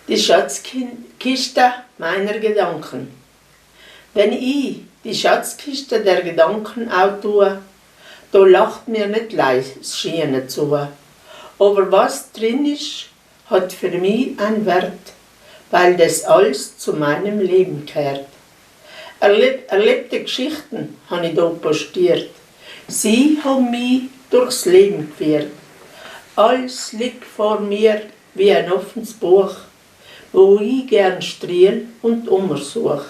Die Schatzkiste meiner Gedanken. Wenn i die Schatzkiste der Gedanken autue, do lacht mir net leis Schiene zu. Ober was drin isch, hat für mi ein Wert, weil des alls zu meinem Leben g'hört. Erlebte Geschichten han i do postiert, sie hom mi durchs Leben g'führt. Alls liegt vor mir wie ein offens Buch, wo i gern striel und ummersuch.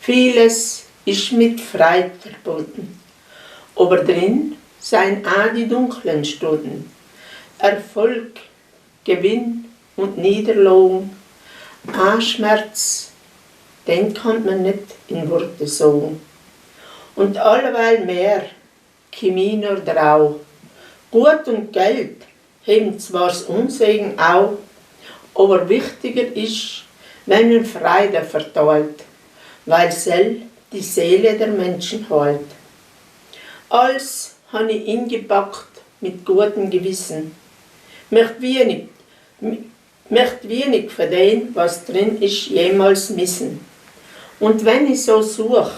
Vieles isch mit Freid verbunden, ober drin sein aa die dunklen Stunden. Erfolg, Gewinn und Niederlogn, aa Schmerz, den kannt man net in Worte sogn. Und alleweil mehr kimm i nur drau. Gut und Geld hebben zwar's Unsegen au, ober wichtiger isch, wenn man Freide verteilt, weil sell die Seele der Menschen heilt. Alls han i ingepackt mit gutem Gewissen. Möcht wenig von dem, was drin isch, jemals missen. Und wenn i so such,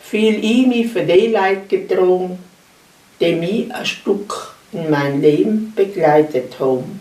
fühl i mi von de Leit getrogen, de mi a Stück in mein Leben begleitet hom.